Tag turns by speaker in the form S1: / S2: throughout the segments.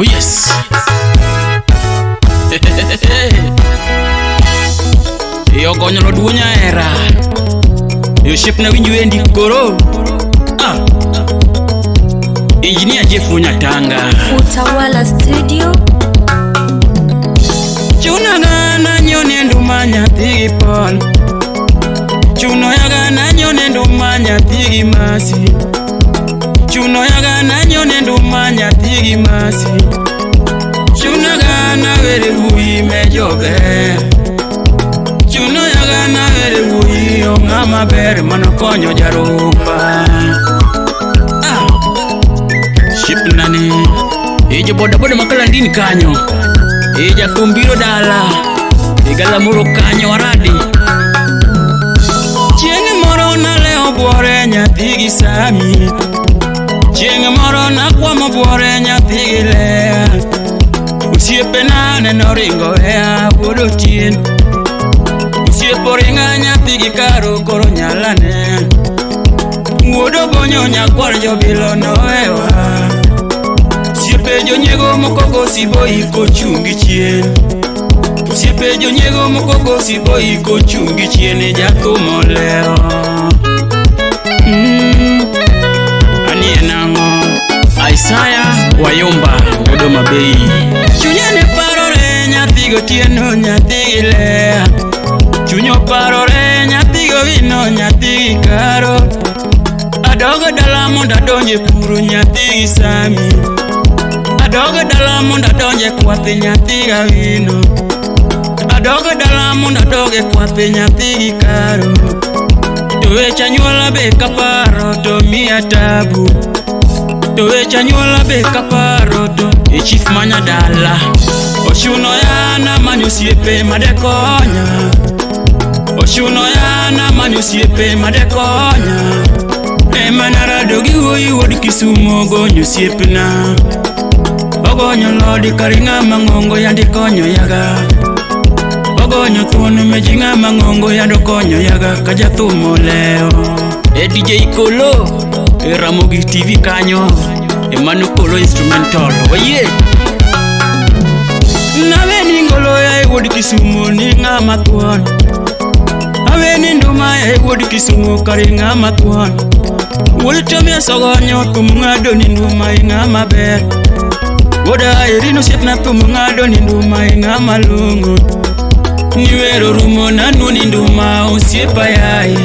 S1: Oh yes. Iyo konyolo duo nyaera. Iyo ship na winj wendi koro. Ah. Engineer Jeff Nyatanga.
S2: Utawala Studio.
S1: Chuno gana nyone nduma nyathi gi Paul. Chuno yaga nyone nduma nyathi gi Masi. Chuno yaga nyone nduma nyathi gi Masi. Chuno gana were wuyi me jobe. Chuno yaga were wuyi o ng'ama ber mano konyo jarumba. Ah. Ship nani. Ijo boda boda makalandini kanyo. Ija kumbiro dala. Igala muro kanyo waradi. Chieng' moro nalewo buore nyathi gi Sami. Chieng' moro nakwamo buore nyathi gi Lea. Osiepena neno ringo ea wuod Otieno. Osiepo ringa nyathi gi Karo koro nyalane. Wuod Ogonyo nyakwar jobilo nowewa. Osiepe jonyiego moko go siboi kochung' gi chien. Osiepe jonyiego moko go siboi kochung' gi chien jathum olewo. Anie nang'o? Isaiah Wayomba wuod Mabei. Chunya ne parore nyathi gotieno nyathi gi Lea. Chunya parore nyathi gowino nyathi gi Karo. Adogo dala mondo adonje puro nyathi gi Sami. Adogo dala mondo adonje kwath nyathi gawino. Adogo dala mondo adoge kwath nyathi gi Karo. To weche anyuola be kaparo to miya tabu. To weche anyuola be kaparo to e chief manya dala. Ochuno yana manyo osiepe madekonya. Ochuno yana manyo osiepe madekonya. Ema narado gi wuoyi wuod Kisumo ogonyo osiepna. Ogonyo lodi kar ng'ama ng'ongo yandi konyo yaga. Ogonyo thuon meji ng'ama ng'ongo yando konyo yaga ka jathum olewo. E DJ Kolo e Ramogi TV kanyo. E mano Kolo instrumental. Oye! Naweni ngolo ya e wuod Kisumo ni ng'ama thuon. Aweni nduma ya e wuod Kisumo kar ng'ama thuon. Wuod Tomias ogonyo thum ng'ado ni nduma e ng'ama ber. Wuoda Irino osiepna thum ng'ado ni nduma e ng'ama long'o. Ni wero rumo nanu ni nduma osiepa yaye.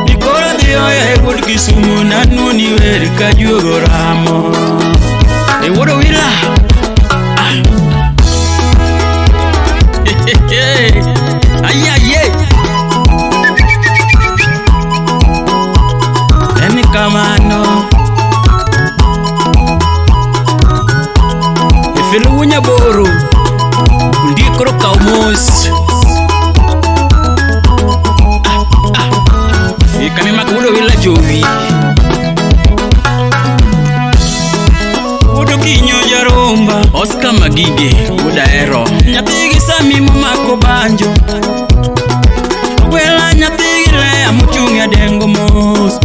S1: Ni koro dhi oya e wuod Kisumo nanu ni wer ka juogo ramo. E wuod Owila. Ah. Ayaye. En kamano. Efelo Nyaboro. Ndikoro kaw mos. Ikane mak wuod Owila jowi. Wuod Okinyo jarumba. Oscar Magige wuod Ahero. Nyathi gi Sami momako banjo. Ogwela nyathi gi Lea mochung' e dengo mos.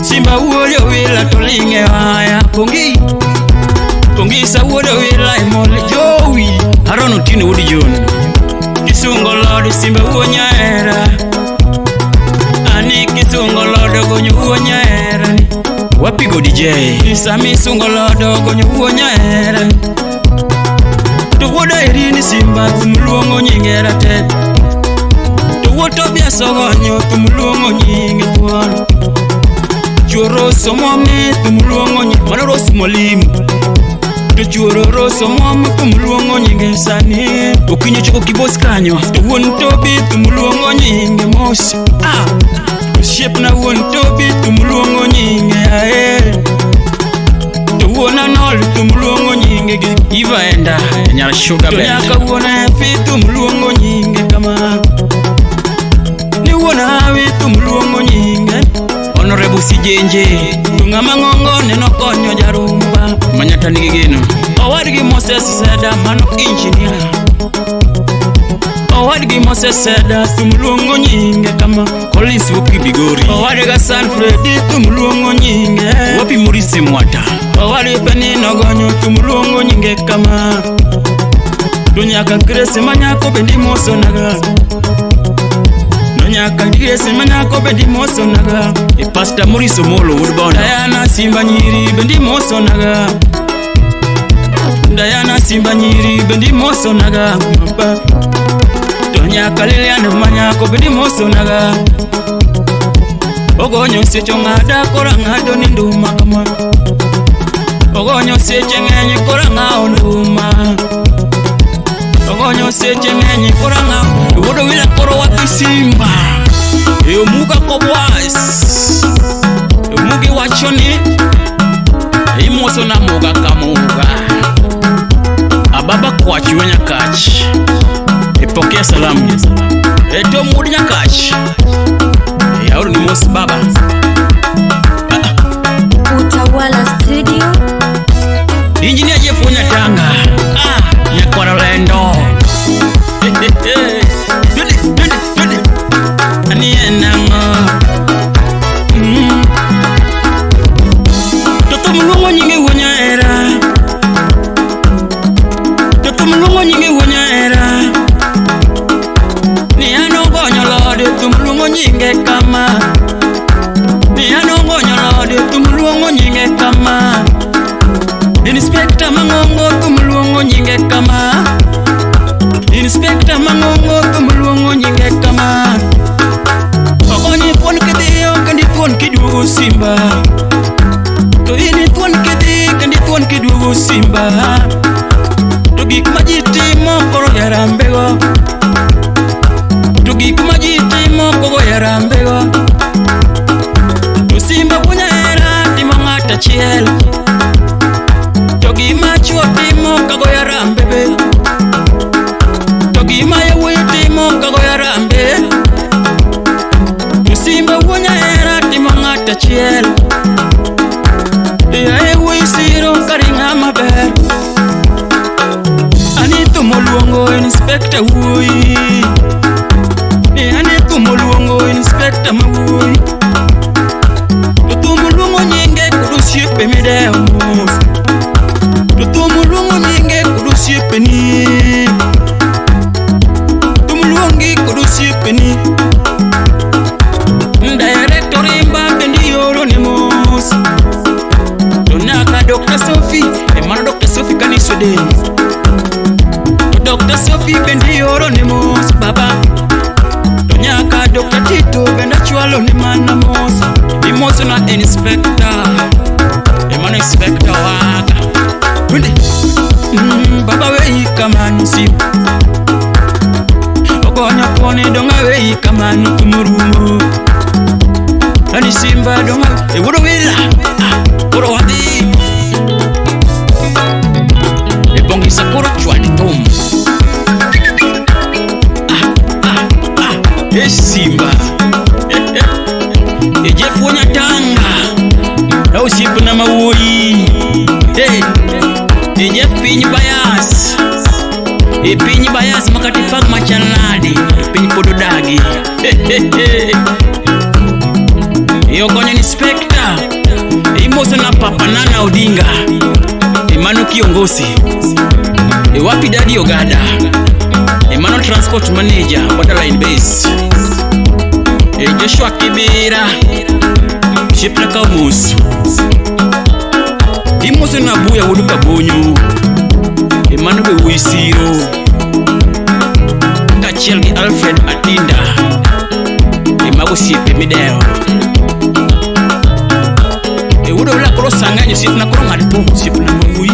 S1: Simba wuod Owila to ling' e waya. Pongi. Pongisa wuod Owila e mol jowi. Aaron Otieno wuod John. Kisungo lod Simba wuod Nyaera. Ani kisungo lodo gonyo wuod Nyaera. Wapigo DJ. Sami sungo lodo gonyo wuod Nyaera. To wuod Irene Simba thum luongo nyinge rate. To wuod Tobias ogonyo thum luongo nyinge thuon. Chuoro somo me thum luongo nyinge mano Rose Mwalimu. To chuoro Rose omwom thum luongo nyinge sani. Okinyo choko kibos kanyo. To wuon Tobi thum luongo nyinge mos. Ah! Osiepna wuon Tobi thum luongo nyinge ae. To wuon Arnold thum luongo nyinge gi Eva Enda
S3: Nyar Sugar
S1: To
S3: Band.
S1: nyaka wuon Efi thum luongo nyinge kama. Ni wuon Hawi thum luongo nyinge.
S3: Honorable Sijenje.
S1: To ng'ama ng'ongo neno konyo jarumba.
S3: Manyata nigi geno.
S1: Owadgi Moses Seda mano engineer. Owadgi Moses Seda thum luongo nyinge kama.
S3: Collins Wuoki Bigori.
S1: Owadgi San Fredi thum luongo nyinge.
S3: Wapi Maurice Mwata.
S1: Owadgi Penino Gonyo thum luongo nyinge kama. To nyaka Grace manyako bende imosonaga. No nyaka Grace manyako bende imosonaga.
S3: E Pastor Maurice Omolo wuod Bondo.
S1: Diana Simba nyiri bende imosonaga. Diana Simba nyiri bende imosonaga. Baba. To nyaka Lilian manyako bende imosonaga. Ogonyo seche ong'ada koro ang'ado ni nduma kama. Ogonyo seche ng'eny koro ang'awo nduma. Ogonyo seche ng'eny koro ang'awo. Wuod Owila koro wadhi Simba. E Omuga Kobwas. Omugi wacho ni imoso na muga ka muga.
S3: Ababa Kwach wuo Nyakach. E pokea salamu.
S1: E Tom wuod Nyakach.
S3: E aoro ni mos baba.
S2: Utawala Studio.
S3: Injinia Jeff wuo Nyatanga. Ah, nyakwar Lendo.
S1: Twende, twende, twende. Ani en ang'o? To thum luongo nyinge wuo nyahera. To thum luongo nyinge wuo nyahera. Ni an ogonyo lode thum luongo nyinge kama. Ni an ogonyo lode thum luongo nyinge kama. Inspector mang'ongo thum luongo nyinge kama. Inspector mang'ongo thum luongo nyinge kama. Ogonyi thuon kidhiyo kendo ithuon kiduogo Simba. To in ithuon kidhi kendo ithuon kiduogo Simba. To gik ma ji timo koro yarambego. To gik ma ji timo koro yarambego. To Simba wuo nyahera timo ng'at achiel. To gima chuo timo kago yarambe be. To gima yawuoyi timo kago yarambe. To Simba wuo nyahera timo ng'at achiel. Yaye wuoyi siro kari ng'ama ber. Ani thum oluongo inspector wuoyi. Ni ani thum oluongo inspector ma wuoyi. To thum oluongo nyinge kod osiepe midewo mos. To thum oluongo nyinge kod osiepeni. Thum luongi kod osiepeni. Director Rimba bende ioro ne mos. To nyaka Dr. Sophie, e mano Dr. Sophie kaniso del. To Dr. Sophie bende ioro ne mos baba. To nyaka Dr. Tito bende achwalo ne mana mos. Imoso na inspector. E mano inspector waga. Twende. Baba wei kamano Simba. Ogonyo thuon donga wei kamano tumurumo. Ani Simba donga e wuod Owila. Ah, koro wadhi.
S3: E bongisa koro chwad thum.
S1: Ah, ah, ah,
S3: E Simba.
S1: E Jeff wuo Nyatanga.
S3: E osiepna ma wuoyi.
S1: Hey, e Jeff piny Bayas. E piny Bayas makata ipang machal nade, to piny pod odagi. E Ogonyo inspector. Imoso na Papa Nana Odinga. E mano kiongozi. E wapi Daddy Ogada. E mano transport manager Borderline Base. E Joshua Kibira. Osiepna kaw mos. Imoso na Abuya wuod Kabonyo. E mano be wuoyi siro. Kaachiel gi Alfred Atinda. E mago osiepe midewo. E wuod Owila koro sang'eny osiepna koro ng'ad thum osiepna ma wuoyi.